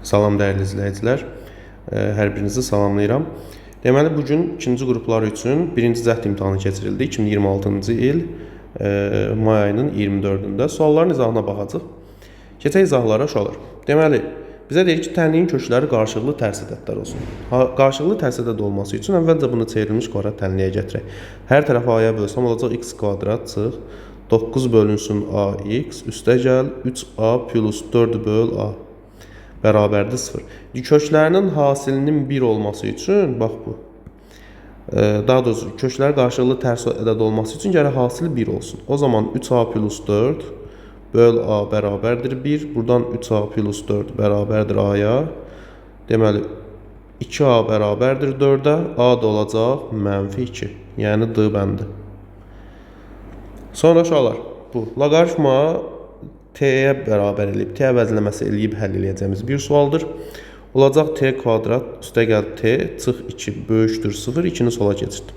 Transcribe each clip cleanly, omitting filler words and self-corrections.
Salam dəyərli izləyicilər. Hər birinizi salamlayıram. Deməli, bu gün ikinci qruplar üçün birinci cəhd imtahanı keçirildi. 2026-cı il may ayının 24-ündə. Sualların izahına baxacağıq. Keçək izahlara uşaqlar. Deməli, bizə deyir ki, tənliyin kökləri qarşılıqlı tərs ədədlər olsun. Qarşılıqlı tərs ədəd olması üçün əvvəlcə bunu çevrilmiş kvadrat tənliyə gətirək. Hər tərəfi a-ya bölsəm olacaq x kvadrat çıx 9 bölünsün ax üstə gəl 3a plus 4 böl a bərabərdir 0. Köklərinin hasilinin 1 olması üçün, bax bu, daha doğrusu köklər qarşılıqlı tərs ədəd olması üçün gərək hasili 1 olsun. O zaman 3a plus 4 böl a bərabərdir 1. Buradan 3a plus 4 bərabərdir a-ya. Deməli, 2a bərabərdir 4-ə, a da olacaq mənfi 2. Yəni D bəndi. Sonra uşaqlar, bu loqaritma t-yə bərabər eləyib, t əvəzləməsi eləyib həll eləyəcəyimiz bir sualdır. Olacaq t kvadrat üstə gəl t çıx 2 böyükdür 0, 2-ni sola keçirdim.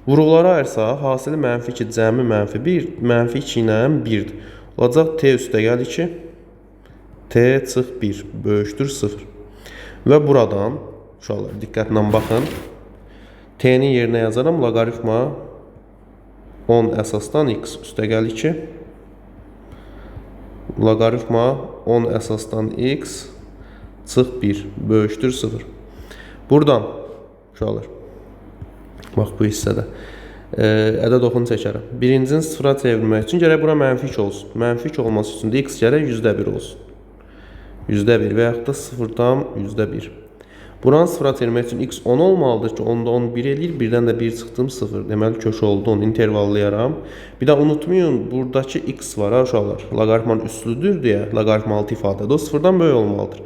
Vuruqları ayırsaq, hasili mənfi 2, cəmi mənfi 1, mənfi 2 ilə 1-dir. Olacaq t üstə gəl 2, t çıx 1 böyükdür 0. Və buradan, uşaqlar, diqqətlə baxın, t-nin yerinə yazaram loqaritma 10 əsasdan x üstə gəl 2, loqaritma 10 əsasdan x çıx 1 böyükdür 0. Buradan, uşaqlar, bax bu hissədə ədəd oxunu çəkərəm. Birincini sıfıra çevirmək üçün gərək bura mənfi 2 olsun. Mənfi 2 olması üçün də x gərək %1 olsun. %1 və yaxud da 0,1%. Buranı sıfıra çevirmək üçün x 10 olmalıdır ki, 10-da 10 1 eləyir, 1-dən də 1 çıxdım 0. Deməli, köşə oldu 10, intervallayaram. Bir də unutmayın, buradakı x var ha uşaqlar. Loqaritmanın üslüdür deyə, loqaritma altı ifadədir, o sıfırdan böyük olmalıdır.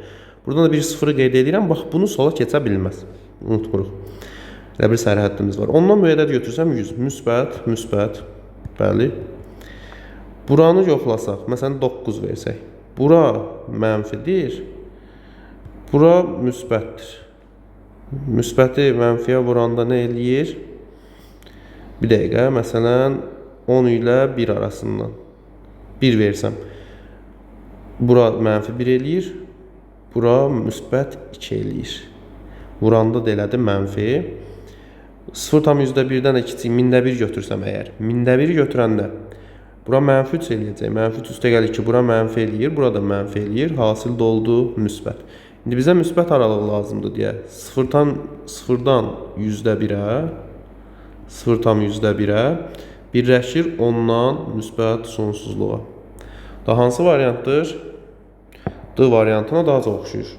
Buradan da bir sıfırı qeyd edirəm, bax bunu sola keçə bilməz. Unutmuruq. Elə bir sərhəddimiz var. Ondan böyük ədəd götürsəm 100. Müsbət, müsbət, bəli. Buranı yoxlasaq, məsələn 9 versək. Bura mənfidir, bura müsbətdir. Müsbəti mənfiyə vuranda nə eləyir? Bir dəqiqə, məsələn 10 ilə 1 arasından 1 versəm, bura mənfi 1 eləyir, bura müsbət 2 eləyir. Vuranda da elədi mənfi. 0,1-dən də kiçik, 1000-də 1 götürsəm əgər, 1000-də 1 götürəndə bura mənfi 3 eləyəcək. Mənfi 3 üstə gəl 2, bura mənfi eləyir, bura da mənfi eləyir. Hasil də oldu müsbət. İndi bizə müsbət aralıq lazımdır deyə sıfırdan %1-ə, 0,1-ə birləşir 10-dan müsbət sonsuzluğa. Daha hansı variantdır? D variantına daha çox oxşuyur.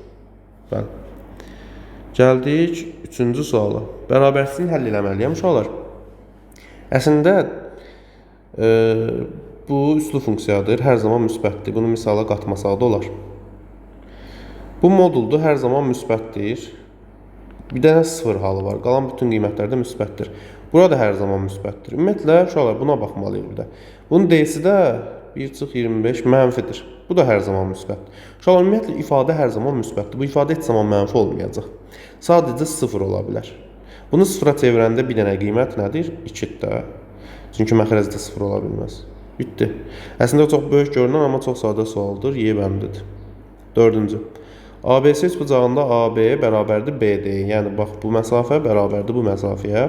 Bəli. Gəldik üçüncü suala. Bərabərsizliyi həll eləməliyəm uşaqlar. Əslində bu üslü funksiyadır. Hər zaman müsbətdir. Bunu misala qatmasaq da olar. Bu moduldur, hər zaman müsbətdir. Bir dənə sıfır halı var. Qalan bütün qiymətlər də müsbətdir. Burada hər zaman müsbətdir. Ümumiyyətlə, uşaqlar, buna baxmalıyıq burada. Bunun D-si də 1,25 mənfidir. Bu da hər zaman müsbətdir. Uşaqlar, ümumiyyətlə, ifadə hər zaman müsbətdir. Bu ifadə heç zaman mənfi olmayacaq. Sadəcə sıfır ola bilər. Bunu sıfıra çevirəndə bir dənə qiymət nədir? 2-dir də. Çünki məxrəcdə sıfır ola bilməz. Bitdi. Əslində, çox böyük görünən, amma çox sadə sualdır. Y bəndidir. Dördüncü. ABC üçbucağında AB bərabərdir BD. Yəni, bax, bu məsafə bərabərdir bu məsafəyə.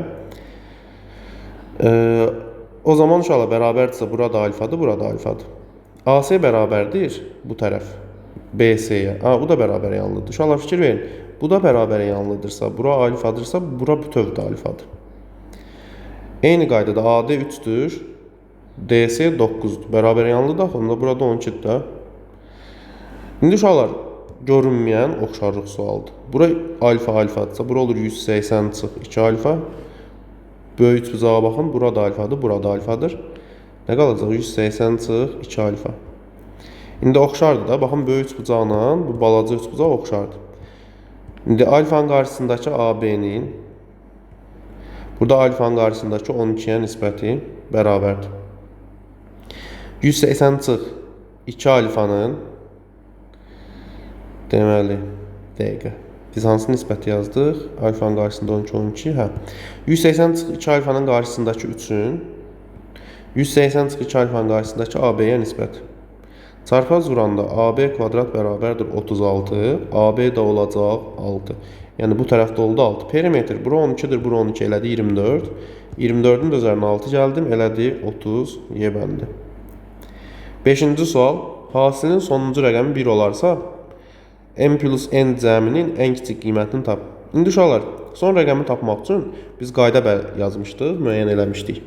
O zaman uşaqlar bərabərdirsə, bura da alfadır, bura da alfadır. AC bərabərdir bu tərəf BC-yə. Bu da bərabər yanlıdır. Uşaqlar, fikir verin. Bu da bərabər yanlıdırsa, bura alfadırsa, bura bütöv də alfadır. Eyni qaydada AD 3-dür, DC 9-dur. Bərabər yanlıdır axı, onda burada 12-dir də. İndi uşaqlar, görünməyən oxşarlıq sualıdır. Bura alfa alfadırsa, bura olur 180 çıx 2 alfa. Böyük üçbucağa baxın, bura da alfadır, bura da alfadır. Nə qalacaq? 180 çıx 2 alfa. İndi oxşardır da, baxın, böyük üçbucaqla bu balaca üçbucaq oxşardır. İndi alfanın qarşısındakı AB-nin, burada alfanın qarşısındakı 12-yə nisbəti bərabərdir. 180 çıx 2 alfanın, deməli, dəqiqə. Biz hansı nisbəti yazdıq? Alfanın qarşısında 12, 12, hə. 180 çıx 2 alfanın qarşısındakı 3-ün, 180 çıx 2 alfanın qarşısındakı AB-yə nisbət. Çarpaz vuranda AB kvadrat bərabərdir 36, AB də olacaq 6. Yəni bu tərəfdə oldu 6. Perimetr bura 12-dir, bura 12 elədi 24. 24-ün də üzərinə 6 gəldim, elədi 30, Y bəndi. 5-ci sual. Hasilin sonuncu rəqəmi 1 olarsa, m plus n cəminin ən kiçik qiymətini tap. İndi uşaqlar, son rəqəmi tapmaq üçün biz qayda yazmışdıq, müəyyən eləmişdik.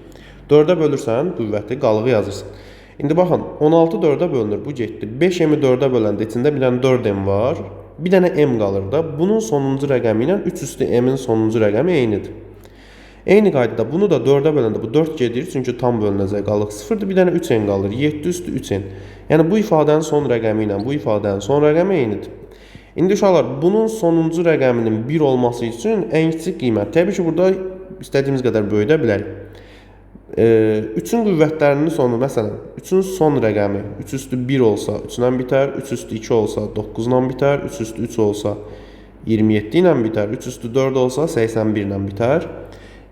4-ə bölürsən, qüvvəti, qalığı yazırsan. İndi baxın, 16 4-ə bölünür, bu getdi. 5m-i 4-ə böləndə içində bir dənə 4m var, bir dənə m qalır da. Bunun sonuncu rəqəmi ilə 3 üstü m-in sonuncu rəqəmi eynidir. Eyni qaydada bunu da 4-ə böləndə bu 4 gedir, çünki tam bölünəcək qalıq 0-dır, bir dənə 3n qalır, 7 üstü 3n. Yəni bu ifadənin son rəqəmi ilə bu ifadənin son rəqəmi eynidir. İndi uşaqlar, bunun sonuncu rəqəminin 1 olması üçün ən kiçik qiymət. Təbii ki, burada istədiyimiz qədər böyüdə bilərik. 3-ün qüvvətlərinin sonu, məsələn, 3-ün son rəqəmi 3 üstü 1 olsa 3 ilə bitər, 3 üstü 2 olsa 9 ilə bitər, 3 üstü 3 olsa 27 ilə bitər, 3 üstü 4 olsa 81 ilə bitər.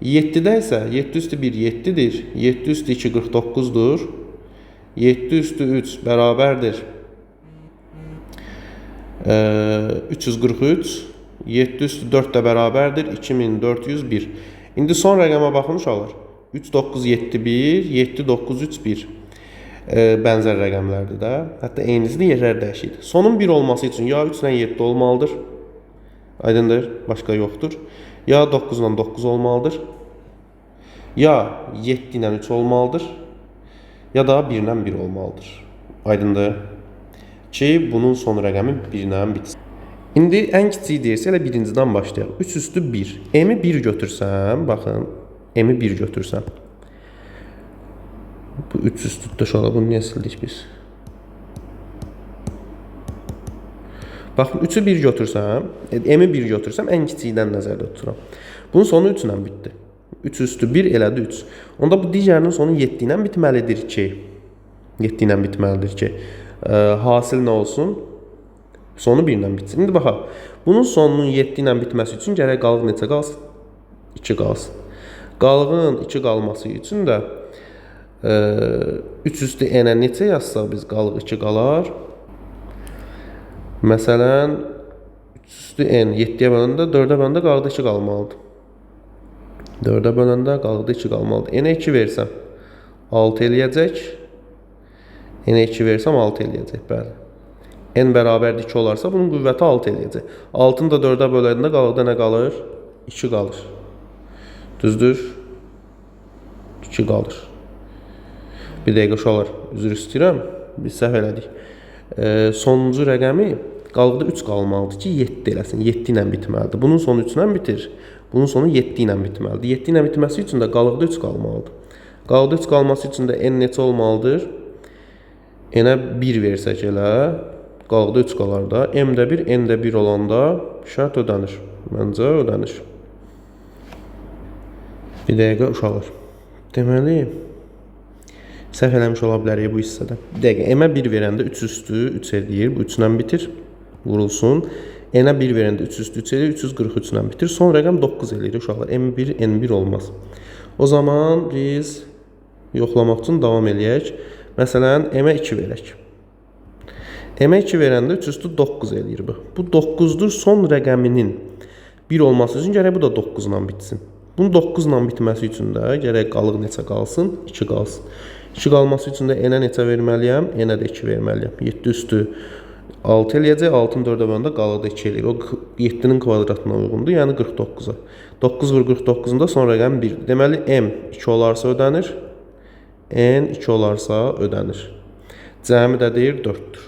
7-də isə 7 üstü 1 7-dir, 7 üstü 2 49-dur, 7 üstü 3 bərabərdir 343, 7 üstü 4 də bərabərdir 2401. İndi son rəqəmə baxın uşaqlar. 3, 9, 7, 1, 7, 9, 3, 1. Bənzər rəqəmlərdir də. Hətta eynisidir, yerlər dəyişir. Sonun 1 olması üçün ya 3 ilə 7 olmalıdır. Aydındır, başqa yoxdur. Ya 9 ilə 9 olmalıdır. Ya 7 ilə 3 olmalıdır. Ya da 1 ilə 1 olmalıdır. Aydındır ki, bunun son rəqəmi 1 ilə bitsin. İndi ən kiçiyi deyirsə, elə birincidən başlayaq. 3 üstü 1. M-i 1 götürsəm, baxın, M-i 1 götürsəm. Bu 3 üstü uşaqlar, bunu niyə sildik biz? Baxın, 3-ü 1 götürsəm, M-i 1 götürsəm, ən kiçikdən nəzərdə tuturam. Bunun sonu 3 ilə bitdi. 3 üstü 1 elədi 3. Onda bu digərinin sonu 7 ilə bitməlidir ki, 7 ilə bitməlidir ki, hasil nə olsun? Sonu 1 ilə bitsin. İndi baxaq. Bunun sonunun 7 ilə bitməsi üçün gərək qalıq neçə qalsın? 2 qalsın. Qalığın 2 qalması üçün də 3 üstü n-ə neçə yazsaq biz qalıq 2 qalar? Məsələn, 3 üstü n 7-yə böləndə 4-ə böləndə qalıqda 2 qalmalıdır. 4-ə böləndə qalıqda 2 qalmalıdır. N-ə 2 versəm 6 eləyəcək. N-ə 2 versəm 6 eləyəcək, bəli. N bərabərdir 2 olarsa, bunun qüvvəti 6 eləyəcək. 6-nı da 4-ə böləndə qalıqda nə qalır? 2 qalır. Düzdür? 2 qalır. Bir dəqiqə uşaqlar, üzr istəyirəm. Biz səhv elədik. Sonuncu rəqəmi qalıqda 3 qalmalıdır ki, 7 eləsin. 7 ilə bitməlidir. Bunun sonu 3 ilə bitir. Bunun sonu 7 ilə bitməlidir. 7 ilə bitməsi üçün də qalıqda 3 qalmalıdır. Qalıqda 3 qalması üçün də n neçə olmalıdır? N-ə 1 versək elə, qalıqda 3 qalar da. M-də 1, N-də 1 olanda şərt ödənir. Məncə ödənir. Bir dəqiqə uşaqlar. Deməli, səhv eləmiş ola bilərik bu hissədə. Bir dəqiqə, M-ə 1 verəndə 3 üstü 3 eləyir. Bu 3 ilə bitir. Vurulsun. N-ə 1 verəndə 3 üstü 3 eləyir. 343 ilə bitir. Son rəqəm 9 eləyir uşaqlar. M1, N1 olmaz. O zaman biz yoxlamaq üçün davam eləyək. Məsələn, M-ə 2 verək. M-ə 2 verəndə 3 üstü 9 eləyir bu. Bu 9-dur. Son rəqəminin 1 olması üçün gərək bu da 9 ilə bitsin. Bunun 9 ilə bitməsi üçün də gərək qalıq neçə qalsın? 2 qalsın. 2 qalması üçün də n-ə neçə verməliyəm? N-ə də 2 verməliyəm. 7 üstü 6 eləyəcək. 6-nı 4-ə böləndə qalıqda 2 eləyir. O 7-nin kvadratına uyğundur. Yəni 49-a. 9 vur 49-un da son rəqəmi 1-dir. Deməli, M 2 olarsa ödənir. N 2 olarsa ödənir. Cəmi də deyir 4-dür.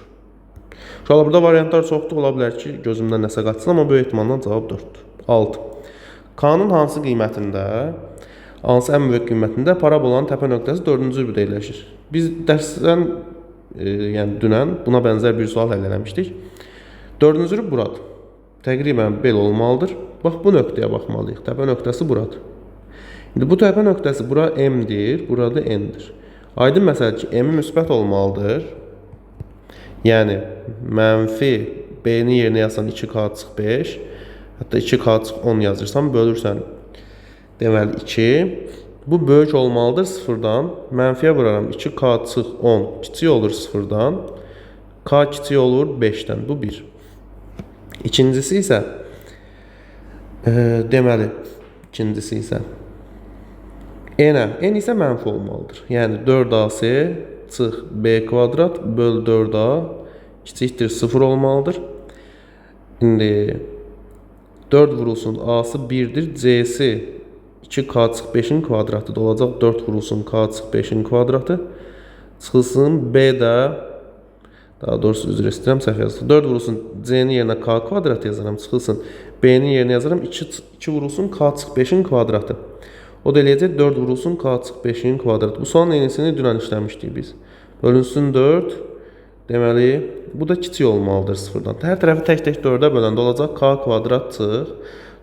Uşaqlar, burada variantlar çoxdur. Ola bilər ki, gözümdən nəsə qaçsın, amma böyük ehtimalla cavab 4-dür. 6. K-nın hansı qiymətində, hansı ən böyük qiymətində parabolanın təpə nöqtəsi 4-cü rübdə yerləşir? Biz dərsdən, yəni dünən buna bənzər bir sual həll eləmişdik. 4-cü rüb buradır. Təqribən belə olmalıdır. Bax, bu nöqtəyə baxmalıyıq. Təpə nöqtəsi buradır. İndi bu təpə nöqtəsi bura M-dir, burada N-dir. Aydın məsələ ki, M müsbət olmalıdır. Yəni, mənfi B-nin yerinə yazsan 2K çıx 5, hətta 2K çıx 10 yazırsan, bölürsən, deməli 2. Bu böyük olmalıdır sıfırdan. Mənfiyə vuraram 2K çıx 10 kiçik olur sıfırdan. K kiçik olur 5-dən. Bu 1. İkincisi isə deməli, ikincisi isə n-ə. N isə mənfi olmalıdır. Yəni 4AC çıx B kvadrat böl 4A kiçikdir 0 olmalıdır. İndi 4 vurulsun A-sı 1-dir. C-si 2K çıx 5-in kvadratıdır. Olacaq 4 vurulsun K çıx 5-in kvadratı. Çıxılsın B də, daha doğrusu üzr istəyirəm, səhv yazdım. 4 vurulsun C-nin yerinə K kvadratı yazaram. Çıxılsın B-nin yerinə yazaram. 2 vurulsun K çıx 5-in kvadratı. O da eləyəcək 4 vurulsun K çıx 5-in kvadratı. Bu sualın eynisini dünən işləmişdik biz. Bölünsün 4. Deməli, bu da kiçik olmalıdır 0-dan. Hər tərəfi tək-tək 4-ə böləndə olacaq K kvadrat çıx.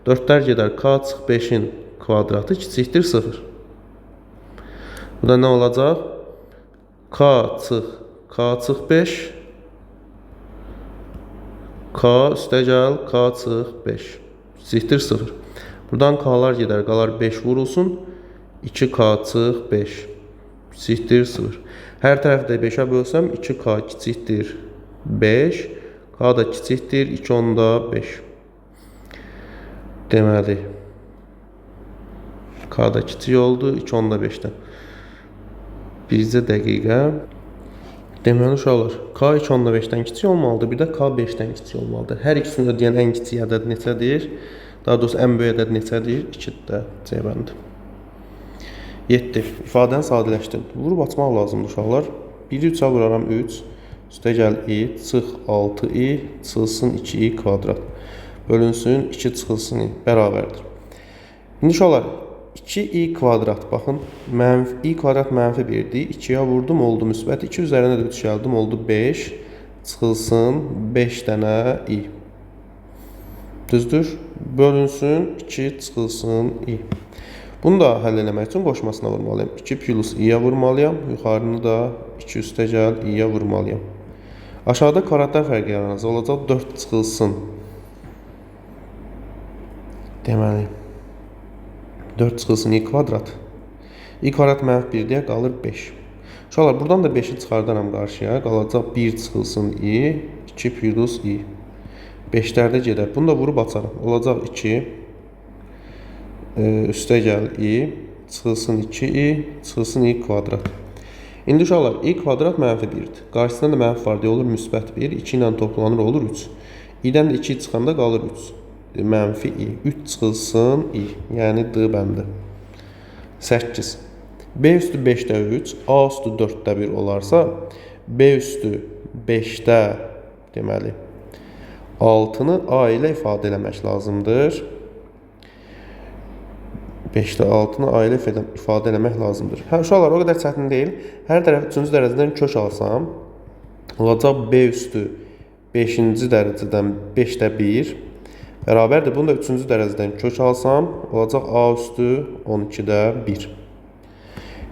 4-lər gedər K çıx 5-in kvadratı kiçikdir 0. Bu da nə olacaq? K çıx K çıx 5 K üstəgəl K çıx 5 kiçikdir 0. Buradan K-lar gedər, qalar 5 vurulsun. 2K çıx 5 kiçikdir 0. Hər tərəfdə 5-ə bölsəm 2K kiçikdir 5, K da kiçikdir 2,5. Deməli, K da kiçik oldu 2,5-dən. Bircə dəqiqə. Deməli, uşaqlar, K 2,5-dən kiçik olmalıdır, bir də K 5-dən kiçik olmalıdır. Hər ikisini ödəyən ən kiçik ədəd neçədir? Daha doğrusu, ən böyük ədəd neçədir? 2-dir də, C bəndi. 7. İfadəni sadələşdirin. Vurub açmaq lazımdır uşaqlar. 1-i 3-ə vuraram 3. Üstəgəl i, çıx 6i, çıxılsın 2i kvadrat. Bölünsün 2 çıxılsın i. Bərabərdir. İndi uşaqlar, 2i kvadrat, baxın, i kvadrat mənfi 1-dir. 2-yə vurdum, oldu müsbət. 2 üzərinə də 3 gəldim, oldu 5. Çıxılsın 5 dənə i. Düzdür? Bölünsün 2 çıxılsın i. Bunu da həll eləmək üçün qoşmasına vurmalıyam. 2 plus i-yə vurmalıyam. Yuxarını da 2 üstəgəl i-yə vurmalıyam. Aşağıda kvadratlar fərqi yaranacaq. Olacaq 4 çıxılsın. Deməli, 4 çıxılsın i kvadrat. I kvadrat mənfi 1 deyə qalır 5. Uşaqlar, buradan da 5-i çıxardaram qarşıya. Qalacaq 1 çıxılsın i, 2 plus i. 5-lər də gedər. Bunu da vurub açaram. Olacaq 2. Üstəgəl i, çıxılsın 2i, çıxılsın i kvadrat. İndi uşaqlar, i kvadrat mənfi 1-dir. Qarşısında da mənfi var deyə olur müsbət 1. 2 ilə toplanır, olur 3. İ-dən də 2 çıxanda qalır 3. Mənfi i. 3 çıxılsın i. Yəni D bəndi. 8. B üstü 5-də 3, A üstü 4-də 1 olarsa, B üstü 5-də deməli 6-nı A ilə ifadə eləmək lazımdır. 5-də 6-nı A ilə ifadə eləmək lazımdır. Hə, uşaqlar, o qədər çətin deyil. Hər tərəf 3-cü dərəcədən kök alsam, olacaq B üstü 5-ci dərəcədən 5-də 1 bərabərdir. Bunu da 3-cü dərəcədən kök alsam, olacaq A üstü 12-də 1.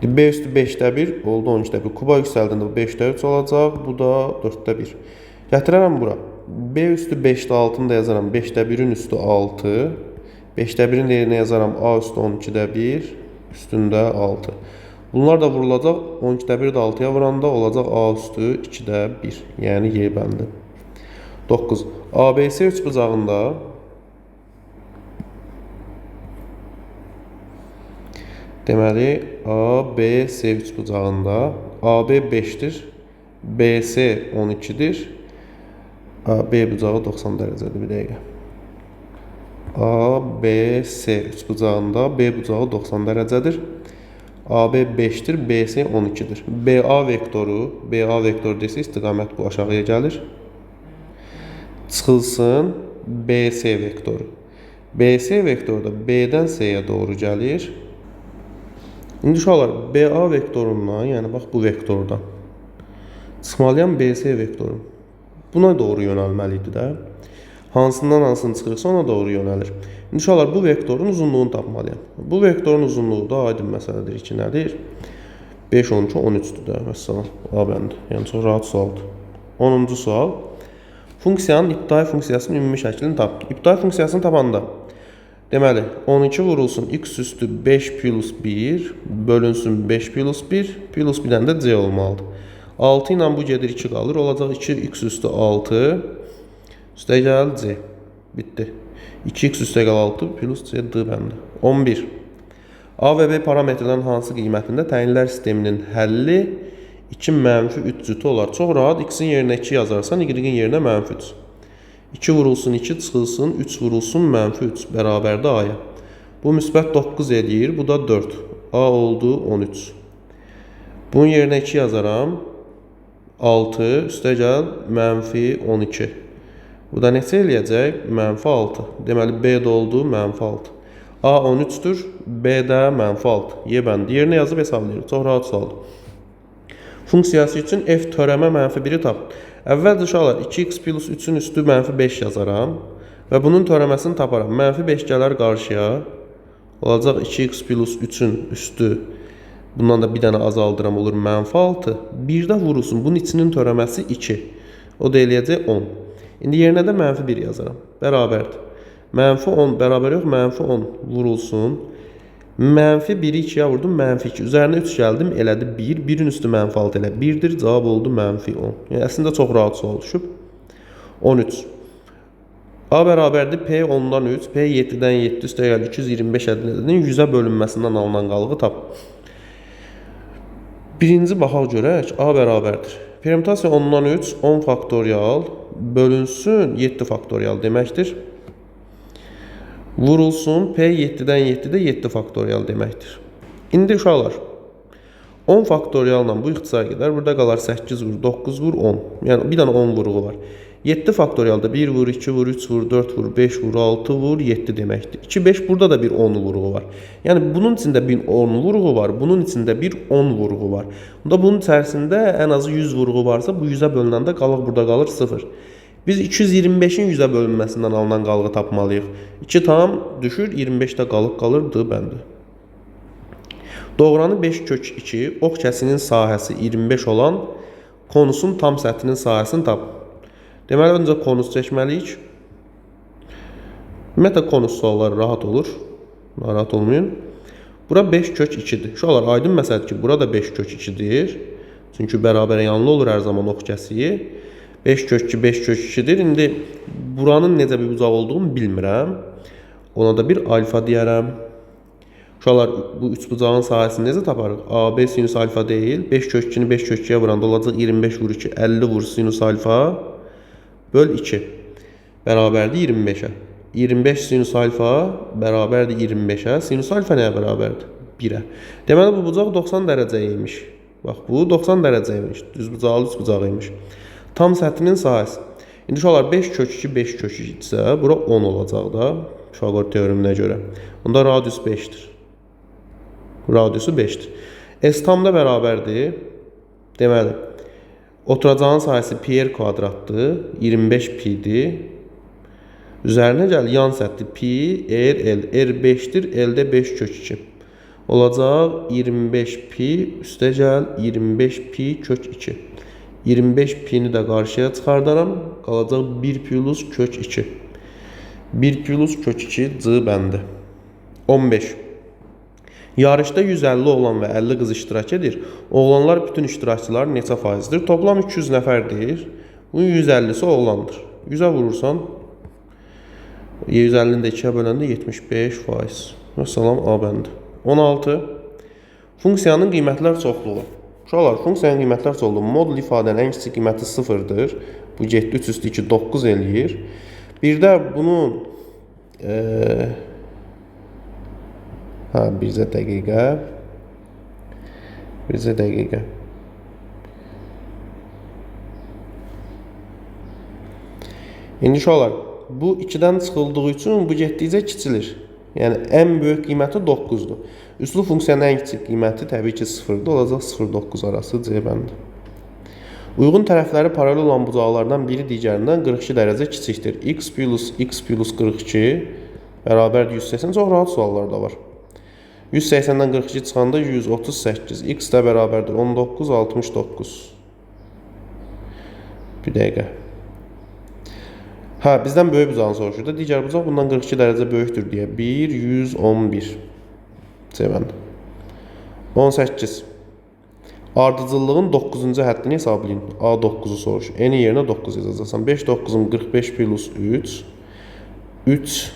B üstü 5-də 1 oldu 12-də 1. Kuba yüksəldəndə bu 5-də 3 olacaq, bu da 4-də 1. Gətirərəm bura. B üstü 5-də 6-nı da yazaram. 5-də 1-in üstü 6. 5-də 1-in yerinə yazaram A üstü 12-də 1, üstündə 6. Bunlar da vurulacaq. 12-də 1 də 6-ya vuranda olacaq A üstü 2-də 1. Yəni Y bəndi. 9. ABC üçbucağında deməli, ABC üçbucağında AB 5-dir, BC 12-dir, B bucağı 90 dərəcədir, bir dəqiqə. A, B, C üçbucağında B bucağı 90 dərəcədir. AB 5-dir, BC 12-dir. BA vektoru, BA vektoru desə istiqamət bu aşağıya gəlir. Çıxılsın BC vektoru. BC vektoru da B-dən C-yə doğru gəlir. İndi uşaqlar, BA vektorundan, yəni bax bu vektordan çıxmalıyam BC vektoru. Buna doğru yönəlməli idi də. Hansından hansını çıxırsa ona doğru yönəlir. İndi uşaqlar, bu vektorun uzunluğunu tapmalıyam. Bu vektorun uzunluğu da aydın məsələdir ki, nədir? 5, 12, 13-dür də. Vəssalam, A bəndi. Yəni çox rahat sualdır. 10-cu sual. Funksiyanın ibtidai funksiyasının ümumi şəklini tap. İbtidai funksiyasını tapanda, deməli, 12 vurulsun x üstü 5 plus 1 bölünsün 5 plus 1 plus bir dənə də c olmalıdır. 6 ilə bu gedir 2 qalır. Olacaq 2x üstü 6 üstə gəl C. Bitdi. 2x üstə gəl 6 plus C D bəndi. 11. A və B parametrlərin hansı qiymətində təyinlər sisteminin həlli 2 mənfi 3 cütü olar? Çox rahat x-in yerinə 2 yazarsan, y-in yerinə mənfi 3. 2 vurulsun 2 çıxılsın, 3 vurulsun mənfi 3 bərabərdir A-ya. Bu müsbət 9 eləyir, bu da 4. A oldu 13. Bunun yerinə 2 yazaram. 6 üstə gəl mənfi 12. Bu da neçə eləyəcək? Mənfi 6. Deməli, B də oldu mənfi 6. A 13-dür, B də mənfi 6. Y bəndi. Yerinə yazıb hesablayırıq. Çox rahat sualdır. Funksiyası üçün f törəmə mənfi 1-i tap. Əvvəlcə uşaqlar 2x plus 3-ün üstü mənfi 5 yazaram və bunun törəməsini taparam. Mənfi 5 gələr qarşıya. Olacaq 2x plus 3-ün üstü. Bundan da bir dənə azaldıram, olur mənfi 6. Bir də vurulsun. Bunun içinin törəməsi 2. O da eləyəcək 10. İndi yerinə də mənfi 1 yazaram. Bərabərdir. Mənfi 10 bərabər yox, mənfi 10 vurulsun. Mənfi 1-i 2-yə vurdum, mənfi 2. Üzərinə 3 gəldim, elədi 1. 1-in üstü mənfi 6 elə 1-dir. Cavab oldu mənfi 10. Yəni, əslində çox rahat sual düşüb. 13. A bərabərdir P 10-dan 3, P 7-dən 7, üstə gəl 225 ədədinin 100-ə bölünməsindən alınan qalığı tap. Birinci baxaq görək, A bərabərdir. Permutasiya 10-dan 3, 10 faktorial bölünsün 7 faktorial deməkdir. Vurulsun P 7-dən 7 də 7 faktorial deməkdir. İndi uşaqlar, 10 faktorialla bu ixtisar gedər. Burada qalar 8 vur, 9 vur, 10. Yəni bir dənə 10 vurğu var. 7 faktorialda 1 vur, 2 vur, 3 vur, 4 vur, 5 vur, 6 vur, 7 deməkdir. 2, 5 burada da bir 10 vurğu var. Yəni bunun içində bir 10 vurğu var, bunun içində bir 10 vurğu var. Bunda bunun içərisində ən azı 100 vurğu varsa, bu 100-ə bölünəndə qalıq burada qalır 0. Biz 225-in 100-ə bölünməsindən alınan qalığı tapmalıyıq. 2 tam düşür, 25-də qalıq qalır D bəndi. Doğranı 5 kök 2, ox kəsinin sahəsi 25 olan konusun tam səthinin sahəsini tap. Deməli, öncə konus çəkməliyik. Ümumiyyətlə, konus sualları rahat olur. Narahat olmayın. Bura 5 kök 2-dir. Uşaqlar, aydın məsələdir ki, bura da 5 kök 2-dir. Çünki bərabərə yanlı olur hər zaman ox kəsiyi. 5 kök 2, 5 kök 2-dir. İndi buranın necə bir bucaq olduğunu bilmirəm. Ona da bir alfa deyərəm. Uşaqlar, bu üç bucağın sahəsini necə taparıq? AB sinus alfa deyil. 5 kök 2-ni 5 kök 2-yə vuranda olacaq 25 vur 2, 50 vur sinus alfa böl 2 bərabərdir 25-ə. 25 sinus alfa bərabərdir 25-ə. Sinus alfa nəyə bərabərdir? 1-ə. Deməli, bu bucaq 90 dərəcəymiş. Bax, bu 90 dərəcəymiş. Düz bucaqlı üç bucağı imiş. Tam səthinin sahəsi. İndi uşaqlar, 5 kök 2, 5 kök 2 isə bura 10 olacaq da. Pifaqor teoreminə görə. Onda radius 5-dir. Radiusu 5-dir. S tam da bərabərdir. Deməli, oturacağın sahəsi pi r kvadratdır. 25 pi-dir. Üzərinə gəl, yan səthi pi, r, l. R 5-dir, L-də 5 kök 2. Olacaq 25 pi, üstə gəl 25 pi kök 2. 25 pi-ni də qarşıya çıxardaram. Qalacaq 1 plus kök 2. 1 plus kök 2 C bəndi. 15. Yarışda 150 oğlan və 50 qız iştirak edir. Oğlanlar bütün iştirakçılar neçə faizdir? Toplam 200 nəfərdir. Bunun 150-si oğlandır. 100-ə vurursan, 150-ni də 2-yə böləndə 75%. Vəssalam, A bəndi. 16. Funksiyanın qiymətlər çoxluğu. Uşaqlar, funksiyanın qiymətlər çoxluğu modul ifadənin ən kiçik qiyməti 0-dır. Bu getdi 3 üstü 2, 9 eləyir. Bir də bunun bircə dəqiqə. Bircə dəqiqə. İndi uşaqlar, bu 2-dən çıxıldığı üçün bu getdikcə kiçilir. Yəni, ən böyük qiyməti 9-dur. Üslü funksiyanın ən kiçik qiyməti təbii ki 0-dır. Olacaq 0-9 arası C bəndi. Uyğun tərəfləri paralel olan bucaqlardan biri digərindən 42 dərəcə kiçikdir. X plus x plus 42 bərabərdir 180. Çox rahat suallar da var. 180-dən 42 çıxanda 138. X də bərabərdir 19, 69. Bir dəqiqə. Hə, bizdən böyük bucağını soruşur da. Digər bucaq bundan 42 dərəcə böyükdür deyə. 1, 111. C bəndi. 18. Ardıcıllığın 9-cu həddini hesablayın. A9-u soruşur. N-in yerinə 9 yazacaqsan. 5 9-um 45 plus 3. 3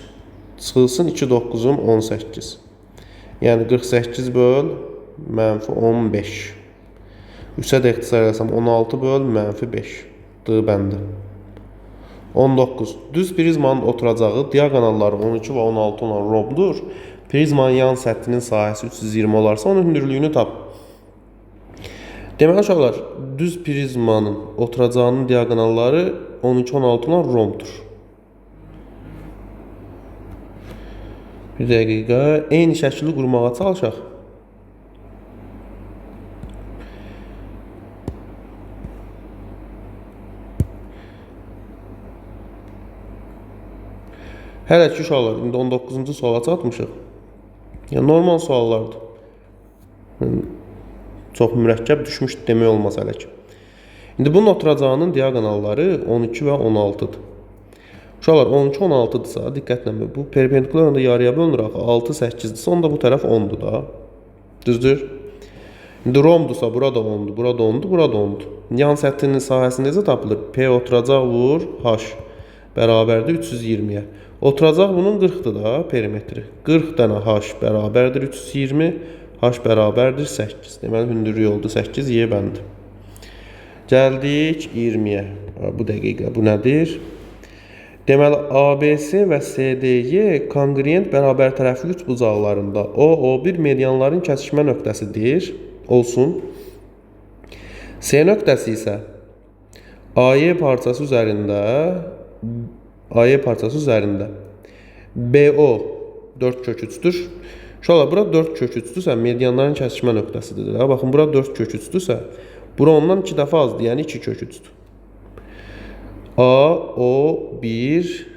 çıxılsın 2 9-um 18. Yəni 48 böl mənfi 15. 3-ə də ixtisar eləsəm 16 böl mənfi 5. D bəndi. 19. Düz prizmanın oturacağı diaqonalları 12 və 16 olan romdur. Prizmanın yan səthinin sahəsi 320 olarsa, onun hündürlüyünü tap. Deməli, uşaqlar, düz prizmanın oturacağının diaqonalları 12-16 olan romdur. Bir dəqiqə, eyni şəkili qurmağa çalışaq. Hələ ki, uşaqlar, indi 19-cu suala çatmışıq. Yəni, normal suallardır. Yəni, çox mürəkkəb düşmüş demək olmaz hələ ki. İndi bunun oturacağının diaqonalları 12 və 16-dır. Uşaqlar, 12, 16-dırsa, diqqətlə, bu perpendikular onda yarıya bölünür axı, 6, 8-dirsə, onda bu tərəf 10-dur da. Düzdür? İndi romdursa, burada 10-dur, burada 10-dur, burada 10-dur. Yan səthinin sahəsi necə tapılır? P oturacaq vur, H bərabərdir 320-yə. Oturacaq bunun 40-dır da perimetri. 40 dənə H bərabərdir 320, H bərabərdir 8. Deməli, hündürlüyü oldu 8, Y bəndi. Gəldik 20-yə. Bu dəqiqə bu nədir? Deməli, ABC və SDY konqruent bərabər tərəfli üç bucaqlarında O, O1 medianların kəsişmə nöqtəsidir. Olsun. C nöqtəsi isə AY parçası üzərində BO 4 kök 3-dür. Uşaqlar, bura 4 kök 3-dürsə, medianların kəsişmə nöqtəsidir. Baxın, bura 4 kök 3-dürsə, bura ondan 2 dəfə azdır, yəni 2 kök 3-dür. A, O, 1,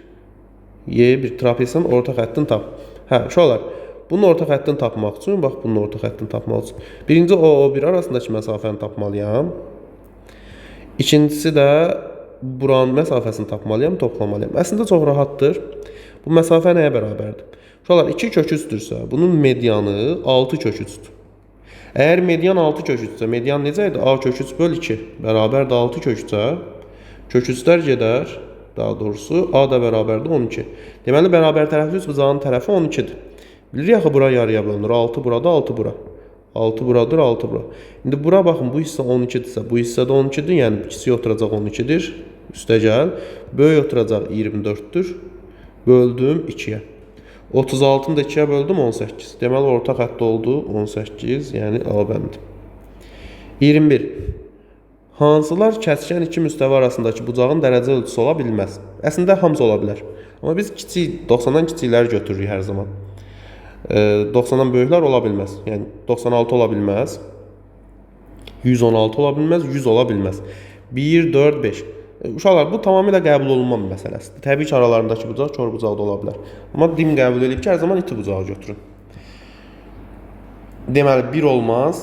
Y1 trapesiyanın orta xəttini tap. Hə, uşaqlar, bunun orta xəttini tapmaq üçün, bax, bunun orta xəttini tapmaq üçün. Birinci O, O1 arasındakı məsafəni tapmalıyam. İkincisi də buranın məsafəsini tapmalıyam, toplamalıyam. Əslində çox rahatdır. Bu məsafə nəyə bərabərdir? Uşaqlar, 2 kök 3-dürsə, bunun medianı 6 kök 3-dür. Əgər median 6 kök 3-dürsə, median necə idi? A kök 3 böl 2 bərabərdir 6 kök 3-ə. Kök 3-lər gedər, daha doğrusu, A da bərabərdir 12. Deməli, bərabər tərəfli üçbucağın tərəfi 12-dir. Bilirik axı, bura yarıya bölünür. 6 burada, 6 bura. 6 buradır, 6 bura. İndi bura baxın, bu hissə 12-dirsə, bu hissə də 12-dir. Yəni, kiçik oturacaq 12-dir. Üstə gəl. Böyük oturacaq 24-dür. Böldüm 2-yə. 36-nı da 2-yə böldüm 18. Deməli, orta xətti oldu 18, yəni A bəndi. 21. Hansılar kəsişən iki müstəvi arasındakı bucağın dərəcə ölçüsü ola bilməz? Əslində, hamısı ola bilər. Amma biz kiçik, 90-dan kiçikləri götürürük hər zaman. 90-dan böyüklər ola bilməz. Yəni, 96 ola bilməz, 116 ola bilməz, 100 ola bilməz. 1, 4, 5. Uşaqlar, bu tamamilə qəbul olunma məsələsidir. Təbii ki, aralarındakı bucaq kor bucağı da ola bilər. Amma dim qəbul edib ki, hər zaman iti bucağı götürün. Deməli, 1 olmaz,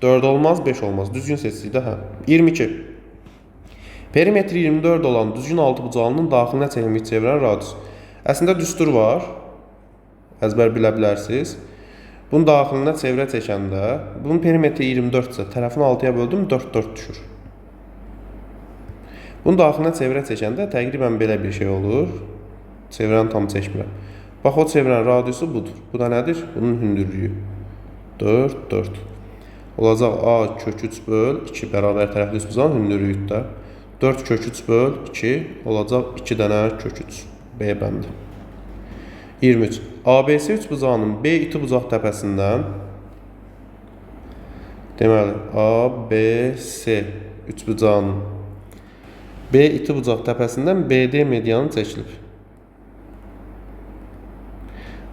4 olmaz, 5 olmaz. Düzgün seçdik də, hə. 22. Perimetri 24 olan düzgün altı bucağının daxilinə çəkilmiş çevrənin radiusu. Əslində, düstur var. Əzbər bilə bilərsiniz. Bunun daxilinə çevrə çəkəndə, bunun perimetri 24-dürsə, tərəfini 6-ya böldüm, 4, 4 düşür. Bunun daxilinə çevrə çəkəndə təqribən belə bir şey olur. Çevrəni tam çəkmirəm. Bax, o çevrənin radiusu budur. Bu da nədir? Bunun hündürlüyü. 4, 4. Olacaq A kök 3 böl 2 bərabər tərəfli üçbucağın hündürlüyüdür də. 4 kök 3 böl 2 olacaq 2 dənə kök 3. B bəndi. 23. ABC üçbucağının B iti bucaq təpəsindən, deməli, ABC üçbucağının B iti bucaq təpəsindən BD medianı çəkilib.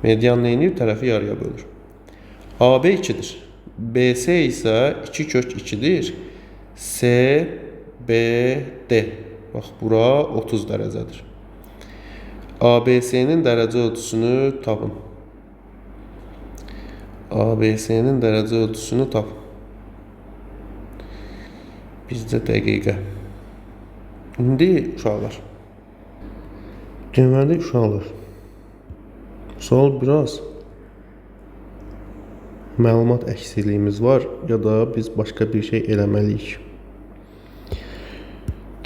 Median nə edir? Tərəfi yarıya bölür. AB 2-dir. BC isə 2 kök 2-dir. CBD. Bax, bura 30 dərəcədir. ABC-nin dərəcə ölçüsünü tapın. ABC-nin dərəcə ölçüsünü tapın. Bizdə dəqiqə. İndi uşaqlar. Deməli, uşaqlar. Sual biraz Məlumat əksikliyimiz var, ya da biz başqa bir şey eləməliyik.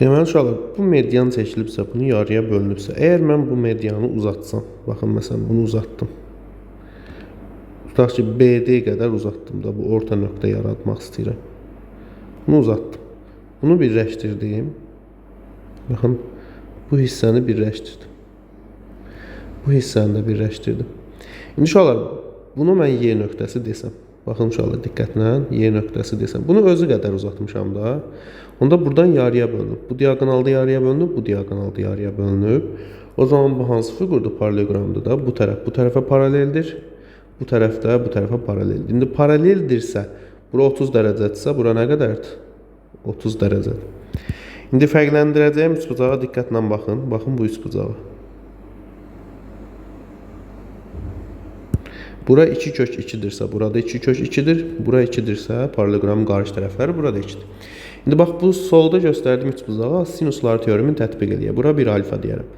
Deməli, uşaqlar, bu median çəkilibsə, bunu yarıya bölünübsə, əgər mən bu medianı uzatsam, baxın, məsələn, bunu uzatdım. Tutaq ki, BD qədər uzatdım da, bu orta nöqtə yaratmaq istəyirəm. Bunu uzatdım. Bunu birləşdirdim. Baxın, bu hissəni birləşdirdim. Bu hissəni də birləşdirdim. İndi uşaqlar, bunu mən Y nöqtəsi desəm. Baxın uşaqlar, diqqətlə Y nöqtəsi desəm. Bunu özü qədər uzatmışam da. Onda buradan yarıya bölünüb. Bu diaqonalda yarıya bölünüb, bu diaqonalda yarıya bölünüb. O zaman bu hansı fiqurdur? Paralleloqramdır da. Bu tərəf bu tərəfə paraleldir. Bu tərəf də bu tərəfə paraleldir. İndi paraleldirsə, bura 30 dərəcədirsə, bura nə qədərdir? 30 dərəcədir. İndi fərqləndirəcəyim üçbucağa diqqətlə baxın. Baxın bu üçbucağa. Bura 2 kök 2-dirsə, burada 2 kök 2-dir. Bura 2-dirsə, paralleloqramın qarşı tərəfləri burada 2-dir. İndi bax, bu solda göstərdiyim üçbucağa sinuslar teoremini tətbiq eləyək. Bura 1 alfa deyərəm.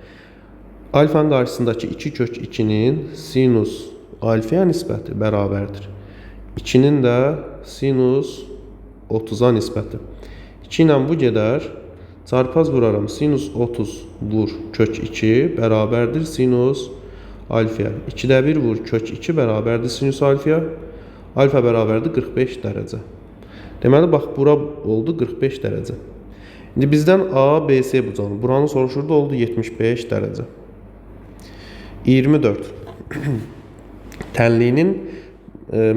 Alfanın qarşısındakı 2 kök 2-nin sinus alfaya nisbəti bərabərdir. 2-nin də sinus 30-a nisbəti. 2 ilə bu gedər. Çarpaz vuraram. Sinus 30 vur kök 2 bərabərdir sinus alfaya. 2-də 1 vur kök 2 bərabərdir sinus alfaya. Alfa bərabərdir 45 dərəcə. Deməli, bax, bura oldu 45 dərəcə. İndi bizdən A, B, C bucağını, buranı soruşurdu, oldu 75 dərəcə. 24. Tənliyinin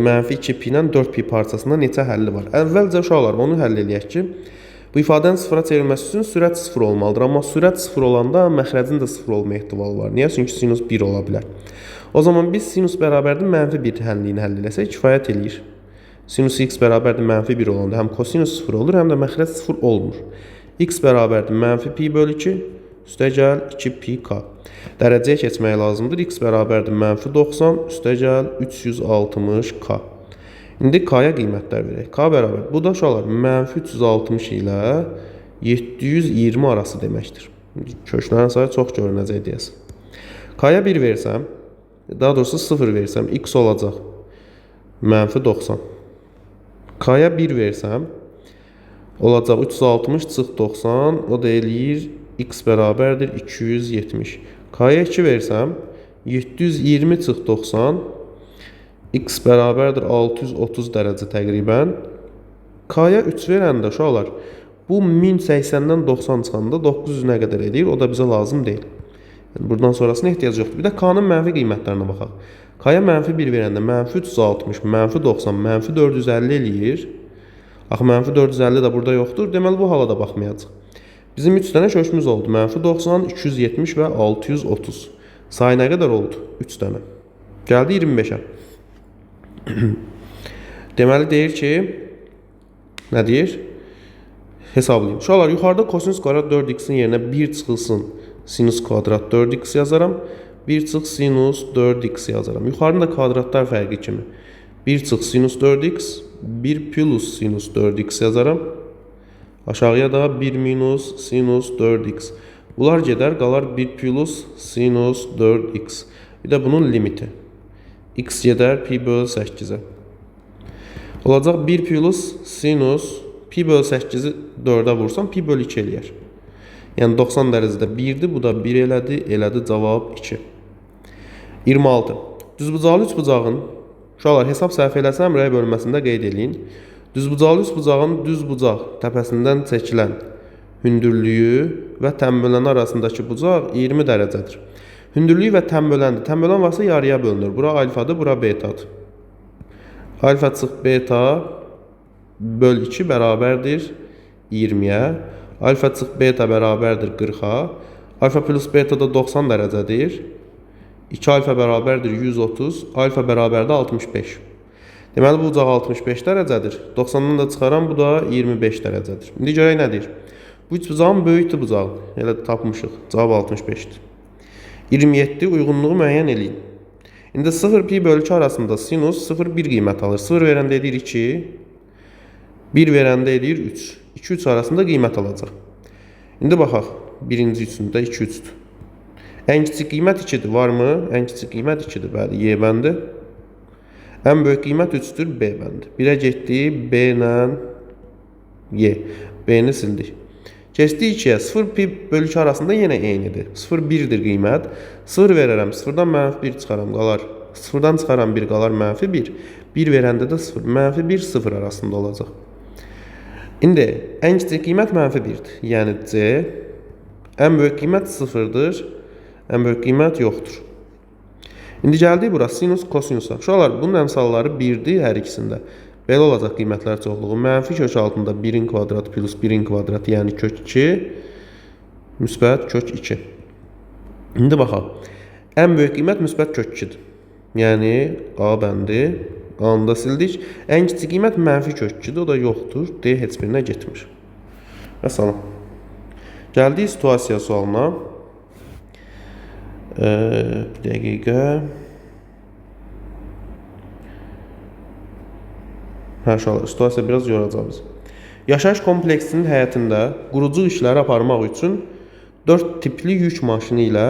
mənfi 2 pi ilə 4 pi parçasında neçə həlli var? Əvvəlcə uşaqlar, onu həll eləyək ki, bu ifadənin sıfıra çevrilməsi üçün sürət 0 olmalıdır. Amma sürət 0 olanda məxrəcin də 0 olma ehtimalı var. Niyə? Çünki sinus 1 ola bilər. O zaman biz sinus bərabərdir mənfi 1 tənliyini həll eləsək kifayət eləyir. Sinus x bərabərdir mənfi 1 olanda həm kosinus 0 olur, həm də məxrəc 0 olmur. X bərabərdir mənfi pi bölü 2, üstə gəl 2 pi k. Dərəcəyə keçmək lazımdır. X bərabərdir mənfi 90, üstə gəl 360 k. İndi k-ya qiymətlər verək. K bərabər. Bu da uşaqlar mənfi 360 ilə 720 arası deməkdir. Köklərin sayı çox görünəcək deyəsən. K-ya 1 versəm, daha doğrusu 0 versəm, x olacaq mənfi 90. K-ya 1 versəm, olacaq 360 çıx 90, o da eləyir x bərabərdir 270. K-ya 2 versəm, 720 çıx 90, x bərabərdir 630 dərəcə təqribən. K-ya 3 verəndə uşaqlar, bu 1080-dən 90 çıxanda 900 nə qədər eləyir, o da bizə lazım deyil. Yəni, buradan sonrasına ehtiyac yoxdur. Bir də K-nın mənfi qiymətlərinə baxaq. K-ya mənfi 1 verəndə mənfi 360, mənfi 90, mənfi 450 eləyir. Axı, mənfi 450 də burada yoxdur. Deməli, bu hala da baxmayacaq. Bizim 3 dənə kökümüz oldu. Mənfi 90, 270 və 630. Sayı nə qədər oldu? 3 dənə. Gəldi 25-ə. Deməli, deyir ki, nə deyir? Hesablayayım. Uşaqlar, yuxarıda kosinus kvadrat 4x-in yerinə 1 çıxılsın sinus kvadrat 4x yazaram. 1 çıx sinus 4x yazaram. Yuxarının da kvadratlar fərqi kimi. 1 çıx sinus 4x, 1 plus sinus 4x yazaram. Aşağıya da 1 minus sinus 4x. Bunlar gedər, qalar 1 plus sinus 4x. Bir də bunun limiti. X gedər pi bölü 8-ə. Olacaq 1 plus sinus pi bölü 8-i 4-ə vursam pi bölü 2 eləyər. Yəni 90 dərəcədə 1-dir, bu da 1 elədi, elədi cavab 2. 26. Düzbucaqlı üçbucağın, uşaqlar hesab səhv eləsəm rəy bölməsində qeyd eləyin. Düzbucaqlı üçbucağın düz bucaq təpəsindən çəkilən hündürlüyü və tənbölən arasındakı bucaq 20 dərəcədir. Hündürlüyü və tənböləndir. Tənbölən varsa yarıya bölünür. Bura alfadır, bura betadır. Alfa çıx beta böl 2 bərabərdir 20-yə. Alfa çıx beta bərabərdir 40-a. Alfa plus beta da 90 dərəcədir. 2 alfa bərabərdir 130. Alfa bərabərdir 65. Deməli, bu bucaq 65 dərəcədir. 90-dan da çıxaram, bu da 25 dərəcədir. İndi görək nə deyir. Bu üçbucağın böyükdür bucağı. Elə tapmışıq. Cavab 65-dir. 27 uyğunluğu müəyyən eləyin. İndi 0 pi bölü 2 arasında sinus 0,1 qiymət alır. 0 verəndə edir 2, 1 verəndə edir 3. 2, 3 arasında qiymət alacaq. İndi baxaq. Birinci üçündə 2, 3-dür. Ən kiçik qiymət 2-dir. Varmı? Ən kiçik qiymət 2-dir. Bəli, Y bəndi. Ən böyük qiymət 3-dür, B bəndi. 1-ə getdi, B ilə Y. B-ni sildik. Keçdik 2-yə. 0 pi bölü 2 arasında yenə eynidir. 0, 1-dir qiymət. 0 verərəm, 0-dan mənfi 1 çıxaram, qalar. 0-dan çıxaram 1, qalar mənfi 1. 1 verəndə də 0. Mənfi 1, 0 arasında olacaq. İndi ən kiçik qiymət mənfi 1-dir. Yəni C. Ən böyük qiymət 0-dır. Ən böyük qiymət yoxdur. İndi gəldik bura sinus, kosinusa. Uşaqlar, bunun əmsalları 1-dir hər ikisində. Belə olacaq qiymətlər çoxluğu. Mənfi kök altında 1-in kvadratı plus 1-in kvadratı, yəni kök 2, müsbət kök 2. İndi baxaq. Ən böyük qiymət müsbət kök 2-dir. Yəni A bəndi. A-nı da sildik. Ən kiçik qiymət mənfi kök 2-dir. O da yoxdur. D heç birinə getmir. Vəssalam. Gəldik situasiya sualına. Bir dəqiqə. Hə, uşaqlar, situasiya biraz yoracaq bizi. Yaşayış kompleksinin həyətində qurucuq işləri aparmaq üçün 4 tipli yük maşını ilə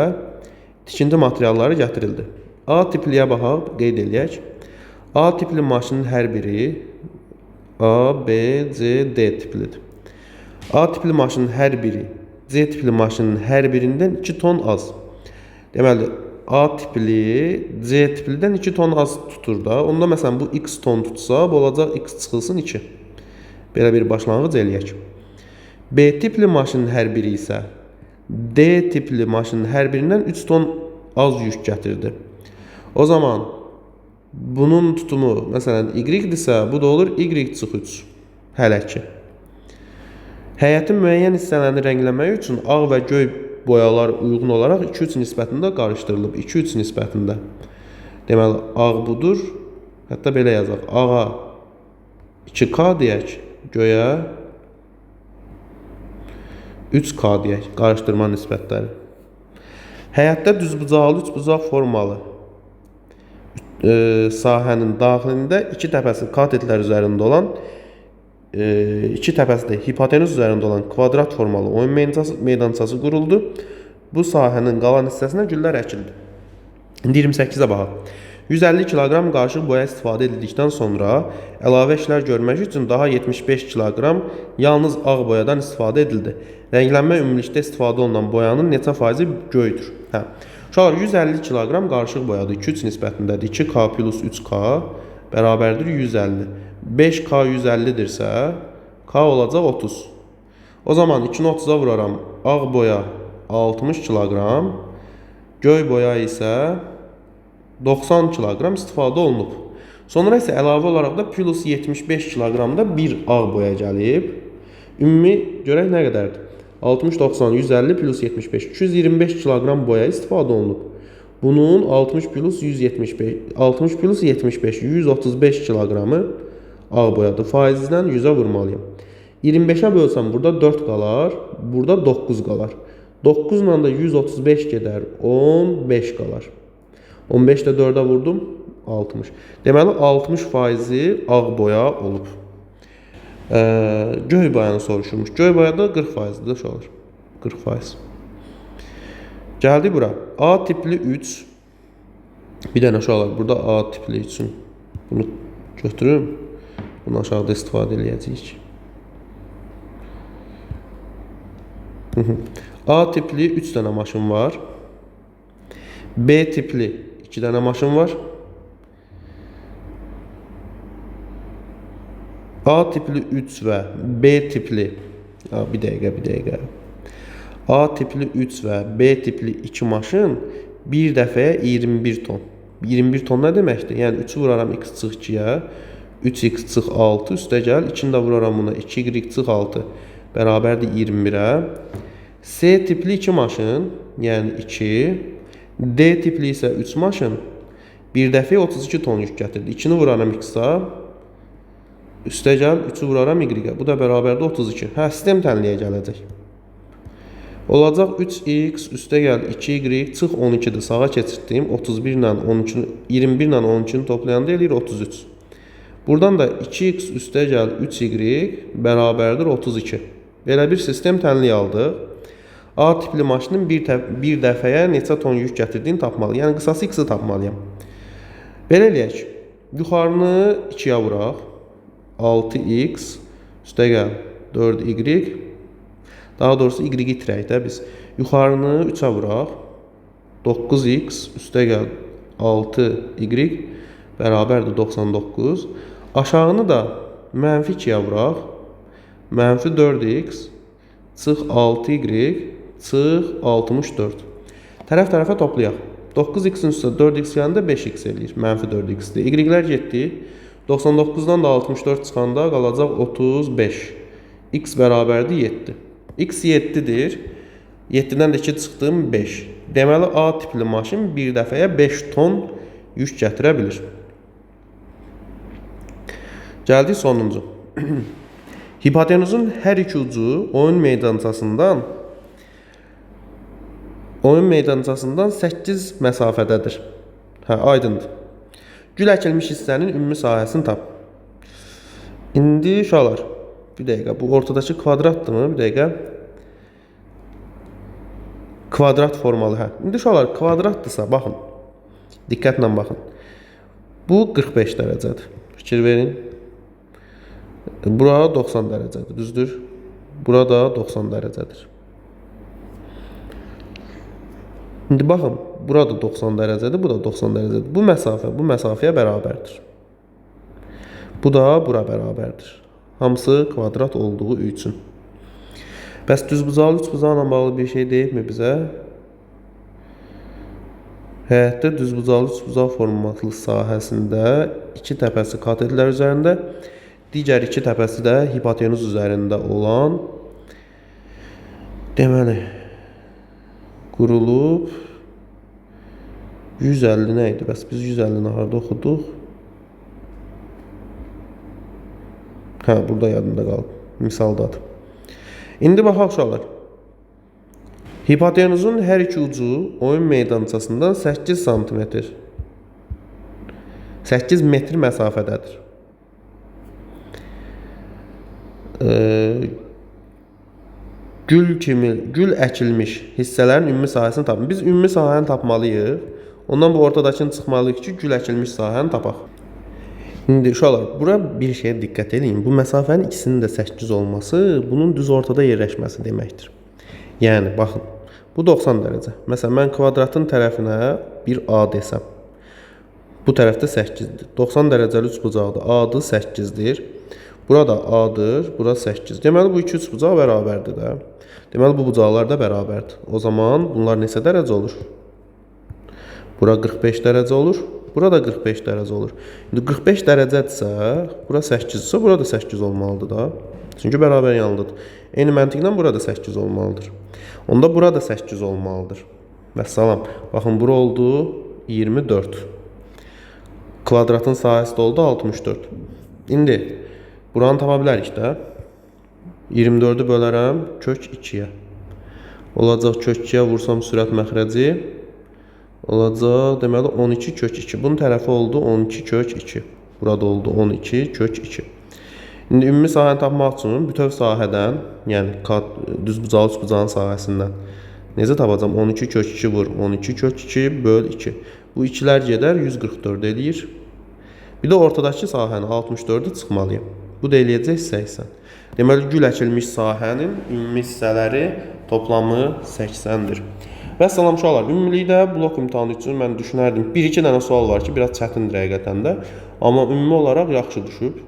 tikinti materialları gətirildi. A tipliyə baxaq, qeyd eləyək. A tipli maşının hər biri A, B, C, D tiplidir. A tipli maşının hər biri C tipli maşının hər birindən 2 ton az. Deməli, A tipli C tiplidən 2 ton az tutur da. Onda məsələn bu x ton tutsa, bu olacaq x çıxılsın 2. Belə bir başlanğıc eləyək. B tipli maşının hər biri isə D tipli maşının hər birindən 3 ton az yük gətirdi. O zaman bunun tutumu məsələn y-dirsə, bu da olur y çıx 3. Hələ ki. Həyətin müəyyən hissələrini rəngləmək üçün ağ və göy boyalar uyğun olaraq 2-3 nisbətində qarışdırılıb. 2-3 nisbətində. Deməli, ağ budur. Hətta belə yazaq. Ağa 2K deyək, göyə 3K deyək. Qarışdırma nisbətləri. Həyətdə düzbucaqlı üçbucaq formalı sahənin daxilində iki təpəsi katetlər üzərində olan, iki təpəsi də hipotenuz üzərində olan kvadrat formalı oyun meydançası quruldu. Bu sahənin qalan hissəsinə güllər əkildi. İndi 28-ə baxaq. 150 kiloqram qarışıq boya istifadə edildikdən sonra əlavə işlər görmək üçün daha 75 kiloqram yalnız ağ boyadan istifadə edildi. Rənglənmə ümumilikdə istifadə olunan boyanın neçə faizi göydür? Hə. Uşaqlar, 150 kiloqram qarışıq boyadır. 2-3 nisbətindədir. 2K plus 3K bərabərdir 150. 5K 150-dirsə, K olacaq 30. O zaman 2-ni 30-a vuraram. Ağ boya 60 kiloqram, göy boya isə 90 kiloqram istifadə olunub. Sonra isə əlavə olaraq da plus 75 kiloqramda bir ağ boya gəlib. Ümumi görək nə qədərdir? 60, 90, 150 plus 75, 225 kiloqram boya istifadə olunub. Bunun 60 plus 175, 60 plus 75, 135 kiloqramı ağ boyadır. Faizlə 100-ə vurmalıyam. 25-ə bölsəm burada 4 qalar, burada 9 qalar. 9 ilə də 135 gedər, 15 qalar. 15 də 4-ə vurdum, 60. Deməli, 60 faizi ağ boya olub. Göy boyanı soruşulmuş. Göy boya da 40 faizdir, uşaqlar. 40 faiz. Gəldik bura. A tipli 3. Bir dənə uşaqlar, burada A tipli üçün bunu götürüm. Bunu aşağıda istifadə eləyəcəyik. A tipli 3 dənə maşın var. B tipli 2 dənə maşın var. A tipli 3 və B tipli, bir dəqiqə. A tipli 3 və B tipli 2 maşın bir dəfəyə 21 ton. 21 ton nə deməkdir? Yəni 3-ü vuraram x çıx 2-yə, 3x çıx 6, üstə gəl, 2-ni də vuraram buna, 2y çıx 6 bərabərdir 21-ə. C tipli 2 maşın, yəni 2, D tipli isə 3 maşın bir dəfəyə 32 ton yük gətirdi. 2-ni vuraram x-a, üstə gəl, 3-ü vuraram y-ə. Bu da bərabərdir 32. Hə, sistem tənliyə gələcək. Olacaq 3x, üstə gəl 2y, çıx 12-dir. Sağa keçirtdim. 31 ilə 13-ünü, 21 ilə 12-ni toplayanda eləyir 33. Buradan da 2x üstə gəl 3y bərabərdir 32. Belə bir sistem tənliyi aldıq. A tipli maşının bir dəfəyə neçə ton yük gətirdiyini tapmalı. Yəni qısası x-i tapmalıyam. Belə eləyək. Yuxarını 2-yə vuraq. 6x üstəgəl 4y. Daha doğrusu y itirək də biz. Yuxarını 3-ə vuraq. 9x üstəgəl 6y bərabərdir 99. Aşağını da mənfi 2-yə vuraq. Mənfi 4x çıx 6y çıx 64. Tərəf tərəfə toplayaq. 9x-in üstə 4x gələndə 5x eləyir. Mənfi 4x-dir. Y-lər getdi. 99-dan da 64 çıxanda qalacaq 35. X bərabərdir 7. X 7-dir. 7-dən də 2 çıxdım 5. Deməli, A tipli maşın bir dəfəyə 5 ton yük gətirə bilir. Gəldik sonuncu. Hipotenuzun hər iki ucu oyun meydançasından 8 məsafədədir. Hə, aydındır. Gül əkilmiş hissənin ümumi sahəsini tap. İndi uşaqlar, bir dəqiqə, bu ortadakı kvadratdırmı? Bir dəqiqə. Kvadrat formalı, hə. İndi uşaqlar, kvadratdırsa, baxın. Diqqətlə baxın. Bu 45 dərəcədir. Fikir verin. Bura 90 dərəcədir, düzdür? Bura da 90 dərəcədir. İndi baxın, bura da 90 dərəcədir, bu da 90 dərəcədir. Bu məsafə, bu məsafəyə bərabərdir. Bu da bura bərabərdir. Hamısı kvadrat olduğu üçün. Bəs düzbucaqlı üçbucaqla bağlı bir şey deyibmi bizə? Həyətdə düzbucaqlı üçbucaq formatlı sahəsində iki təpəsi katetlər üzərində, digər iki təpəsi də hipotenuz üzərində olan, deməli, qurulub 150 nə idi? Bəs biz 150-ni harada oxuduq? Hə, burada yadımda qalıb. Misaldadır. İndi baxaq uşaqlar. Hipotenuzun hər iki ucu oyun meydançasından 8 sm, 8 metr məsafədədir. Gül əkilmiş hissələrin ümumi sahəsini tapın. Biz ümumi sahəni tapmalıyıq. Ondan bu ortadakını çıxmalıyıq ki, gül əkilmiş sahəni tapaq. İndi uşaqlar, bura bir şeyə diqqət edin. Bu məsafənin ikisinin də 8 olması bunun düz ortada yerləşməsi deməkdir. Yəni, baxın, bu 90 dərəcə. Məsələn, mən kvadratın tərəfinə bir A desəm. Bu tərəfdə 8-dir. 90 dərəcəli üçbucaqdır. A-dır, 8-dir. Burada A-dır, bura 8. Deməli, bu iki üçbucaq bərabərdir də. Deməli, bu bucaqlar da bərabərdir. O zaman bunlar neçə dərəcə olur? Bura 45 dərəcə olur. Bura da 45 dərəcə olur. İndi 45 dərəcədirsə, bura 8-dirsə, bura da 8 olmalıdır da. Çünki bərabər yanlıdır. Eyni məntiqlə bura da 8 olmalıdır. Onda bura da 8 olmalıdır. Vəssalam. Baxın, bura oldu 24. Kvadratın sahəsi də oldu 64. İndi buranı tapa bilərik də. 24-ü bölərəm kök 2-yə. Olacaq kök 2-yə vursam sürət məxrəci. Olacaq, deməli 12 kök 2. Bunun tərəfi oldu 12 kök 2. Burada oldu 12 kök 2. İndi ümumi sahəni tapmaq üçün bütöv sahədən, yəni düzbucaqlı üçbucağın sahəsindən necə tapacam? 12 kök 2 vur 12 kök 2 böl 2. Bu 2-lər gedər 144 eləyir. Bir də ortadakı sahəni 64-ü çıxmalıyam. Bu da eləyəcək 80. Deməli, gül əkilmiş sahənin ümumi hissələri toplamı 80-dir. Vəssalam uşaqlar, ümumilikdə blok imtahanı üçün mən düşünərdim. Bir-iki dənə sual var ki, biraz çətindir həqiqətən də. Amma ümumi olaraq yaxşı düşüb.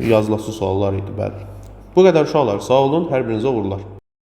Yazılası suallar idi, bəli. Bu qədər uşaqlar, sağ olun, hər birinizə uğurlar.